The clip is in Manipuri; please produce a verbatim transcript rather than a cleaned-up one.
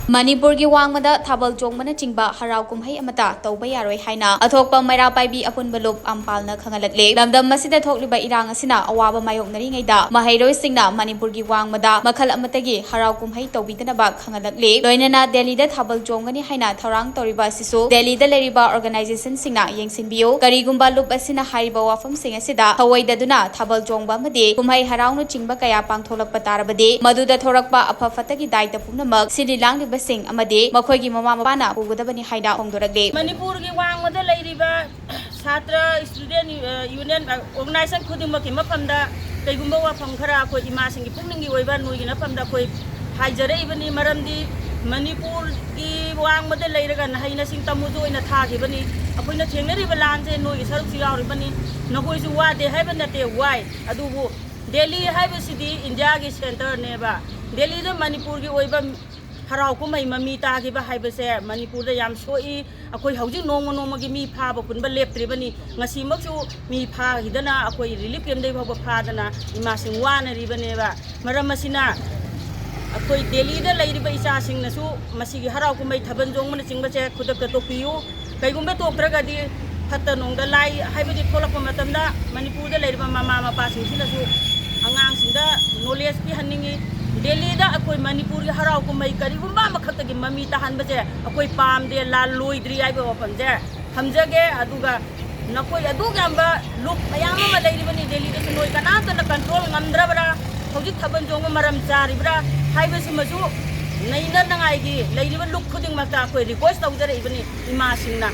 ꯃꯅꯤꯄꯨꯔꯒꯤ ꯋꯥꯡꯃꯗ ꯊꯥꯕꯜ ꯆꯣꯡꯕꯅꯆꯤꯡꯕ ꯍꯔꯥꯎ ꯀꯨꯝꯍꯩ ꯑꯃꯠꯇ ꯇꯧꯕ ꯌꯥꯔꯣꯏ ꯍꯥꯏꯅ ꯑꯊꯣꯛꯄ ꯃꯩꯔꯥ ꯄꯥꯏꯕꯤ ꯑꯄꯨꯟꯕ ꯂꯨꯞ ꯑꯝꯄꯥꯜꯅ ꯈꯪꯍꯜꯂꯛꯂꯦ꯫ ꯂꯝꯗꯝ ꯑꯁꯤꯗ ꯊꯣꯛꯂꯤꯕ ꯏꯔꯥꯡ ꯑꯁꯤꯅ ꯑꯋꯥꯕ ꯃꯥꯌꯣꯛꯅꯔꯤꯉꯩꯗ ꯃꯍꯩꯔꯣꯏꯁꯤꯡꯅ ꯃꯅꯤꯄꯨꯔꯒꯤ ꯋꯥꯡꯃꯗ ꯃꯈꯜ ꯑꯃꯠꯇꯒꯤ ꯍꯔꯥꯎ ꯀꯨꯝꯍꯩ ꯇꯧꯕꯤꯗꯅꯕ ꯈꯪꯍꯜꯂꯛꯂꯦ꯫ ꯂꯣꯏꯅꯅ ꯗꯦꯜꯂꯤꯗ ꯊꯥꯕꯜ ꯆꯣꯡꯒꯅꯤ ꯍꯥꯏꯅ ꯊꯧꯔꯥꯡ ꯇꯧꯔꯤꯕ ꯑꯁꯤꯁꯨ ꯗꯦꯜꯂꯤꯗ ꯂꯩꯔꯤꯕ ꯑꯣꯔꯒꯅꯥꯏꯖꯦꯁꯟꯁꯤꯡꯅ ꯌꯦꯡꯁꯤꯟꯕꯤꯌꯨ꯫ ꯀꯔꯤꯒꯨꯝꯕ ꯂꯨꯞ ꯑꯁꯤꯅ ꯍꯥꯏꯔꯤꯕ ꯋꯥꯐꯝꯁꯤꯡ ꯑꯁꯤꯗ ꯊꯧꯑꯣꯏꯗꯗꯨꯅ ꯊꯥꯕꯜ ꯆꯣꯡꯕ ꯑꯃꯗꯤ ꯀꯨꯝꯍꯩ ꯍꯔꯥꯎꯅꯆꯤꯡꯕ ꯀꯌꯥ ꯄꯥꯡꯊꯣꯛꯂꯛꯄ ꯇꯥꯔꯕꯗꯤ, ꯃꯗꯨꯗ ꯊꯣꯔꯛꯄ ꯑꯐ ꯐꯠꯇꯒꯤ ꯗꯥꯏꯇ ꯄꯨꯝꯅꯃꯛ ꯁꯤꯜꯂꯤ ꯂꯥꯡꯂꯤꯕꯁꯤꯡ ꯑꯃꯗꯤ ꯃꯈꯣꯏꯒꯤ ꯃꯃꯥ ꯃꯄꯥꯅ ꯄꯨꯒꯗꯕꯅꯤ ꯍꯥꯏꯅ ꯐꯣꯡꯗꯣꯔꯛꯂꯤ꯫ ꯃꯅꯤꯄꯨꯔꯒꯤ ꯋꯥꯡꯃꯗ ꯂꯩꯔꯤꯕ ꯁꯥꯇ꯭ꯔ, ꯁ꯭ꯇꯨꯗꯦꯟ, ꯑ, ꯌꯨꯅꯤꯌꯟ, ꯑ, ꯑꯣꯔꯒꯅꯥꯏꯖꯦꯁꯟ ꯈꯨꯗꯤꯡꯃꯛꯀꯤ ꯃꯐꯝꯗ ꯀꯩꯒꯨꯝꯕ ꯋꯥꯐꯝ ꯈꯔ ꯑꯩꯈꯣꯏ ꯏꯃꯥꯁꯤꯡꯒꯤ ꯄꯨꯛꯅꯤꯡꯒꯤ ꯑꯣꯏꯕ ꯅꯣꯏꯒꯤ ꯃꯐꯝꯗ ꯑꯩꯈꯣꯏ ꯍꯥꯏꯖꯔꯛꯏꯕꯅꯤ꯫ ꯃꯔꯝꯗꯤ ꯃꯅꯤꯄꯨꯔꯒꯤ ꯋꯥꯡꯃꯗ ꯂꯩꯔꯒ ꯅꯍꯩ ꯅꯁꯤꯡ ꯇꯝꯃꯨꯁꯨ ꯑꯣꯏꯅ ꯊꯥꯈꯤꯕꯅꯤ꯫ ꯑꯩꯈꯣꯏꯅ ꯊꯦꯡꯅꯔꯤꯕ ꯂꯥꯟꯁꯦ ꯅꯣꯏꯒꯤ ꯁꯔꯨꯛꯁꯨ ꯌꯥꯎꯔꯤꯕꯅꯤ꯫ ꯅꯈꯣꯏꯁꯨ ꯋꯥꯗꯦ ꯍꯥꯏꯕ ꯅꯠꯇꯦ, ꯋꯥꯏ꯫ ꯑꯗꯨꯕꯨ ꯗꯦꯜꯂꯤ ꯍꯥꯏꯕꯁꯤꯗꯤ ꯏꯟꯗꯤꯌꯥꯒꯤ ꯁꯦꯟꯇꯔꯅꯦꯕ꯫ ꯗꯦꯜꯂꯤꯗ ꯃꯅꯤꯄꯨꯔꯒꯤ ꯑꯣꯏꯕ ꯍꯔꯥꯎ ꯀꯨꯝꯍꯩ ꯃꯃꯤ ꯇꯥꯈꯤꯕ ꯍꯥꯏꯕꯁꯦ ꯃꯅꯤꯄꯨꯔꯗ ꯌꯥꯝ ꯁꯣꯛꯏ꯫ ꯑꯩꯈꯣꯏ ꯍꯧꯖꯤꯛ ꯅꯣꯡꯃ ꯅꯣꯡꯃꯒꯤ ꯃꯤ ꯐꯥꯕ ꯄꯨꯟꯕ ꯂꯦꯞꯇ꯭ꯔꯤꯕꯅꯤ꯫ ꯉꯁꯤꯃꯛꯁꯨ ꯃꯤ ꯐꯥꯈꯤꯗꯅ ꯑꯩꯈꯣꯏ ꯔꯤꯂꯤꯐ ꯀꯦꯝꯗꯒꯤ ꯐꯥꯎꯕ ꯐꯥꯗꯅ ꯏꯃꯥꯁꯤꯡ ꯋꯥꯅꯔꯤꯕꯅꯦꯕ꯫ ꯃꯔꯝ ꯑꯁꯤꯅ ꯑꯩꯈꯣꯏ ꯗꯦꯜꯂꯤꯗ ꯂꯩꯔꯤꯕ ꯏꯆꯥꯁꯤꯡꯅꯁꯨ ꯃꯁꯤꯒꯤ ꯍꯔꯥꯎ ꯀꯨꯝꯍꯩ ꯊꯥꯕꯜ ꯆꯣꯡꯕꯅꯆꯤꯡꯕꯁꯦ ꯈꯨꯗꯛꯇ ꯇꯣꯛꯄꯤꯌꯨ꯫ ꯀꯩꯒꯨꯝꯕ ꯇꯣꯛꯇ꯭ꯔꯒꯗꯤ ꯐꯠꯇ ꯅꯨꯡꯗ ꯂꯥꯏ ꯍꯥꯏꯕꯗꯤ ꯊꯣꯛꯂꯛꯄ ꯃꯇꯝꯗ ꯃꯅꯤꯄꯨꯔꯗ ꯂꯩꯔꯤꯕ ꯃꯃꯥ ꯃꯄꯥꯁꯤꯡꯁꯤꯅꯁꯨ ꯑꯉꯥꯡꯁꯤꯡꯗ ꯅꯣꯂꯦꯖ ꯄꯤꯍꯟꯅꯤꯡꯉꯤ꯫ ꯗꯦꯜꯂꯤꯗ ꯑꯩꯈꯣꯏ ꯃꯅꯤꯄꯨꯔꯒꯤ ꯍꯔꯥꯎ ꯀꯨꯝꯍꯩ ꯀꯔꯤꯒꯨꯝꯕ ꯑꯃꯈꯛꯇꯒꯤ ꯃꯃꯤ ꯇꯥꯍꯟꯕꯁꯦ ꯑꯩꯈꯣꯏ ꯄꯥꯝꯗꯦ, ꯂꯥꯜ ꯂꯣꯏꯗ꯭ꯔꯤ ꯍꯥꯏꯕ ꯋꯥꯐꯝꯁꯦ ꯊꯝꯖꯒꯦ꯫ ꯑꯗꯨꯒ ꯅꯈꯣꯏ ꯑꯗꯨꯛ ꯌꯥꯝꯕ ꯂꯨꯞ ꯃꯌꯥꯝ ꯑꯃ ꯂꯩꯔꯤꯕꯅꯤ ꯗꯦꯜꯂꯤꯗꯁꯨ, ꯅꯣꯏ ꯀꯅꯥꯝꯇꯅ ꯀꯟꯇ꯭ꯔꯣꯜ ꯉꯝꯗ꯭ꯔꯕ꯭ꯔꯥ? ꯍꯧꯖꯤꯛ ꯊꯥꯕꯜ ꯆꯣꯡꯕ ꯃꯔꯝ ꯆꯥꯔꯤꯕ꯭ꯔꯥ ꯍꯥꯏꯕꯁꯤꯃꯁꯨ ꯅꯩꯅꯅꯉꯥꯏꯒꯤ ꯂꯩꯔꯤꯕ ꯂꯨꯞ ꯈꯨꯗꯤꯡꯃꯛꯇ ꯑꯩꯈꯣꯏ ꯔꯤꯀ꯭ꯋꯦꯁ ꯇꯧꯖꯔꯛꯏꯕꯅꯤ ꯏꯃꯥꯁꯤꯡꯅ꯫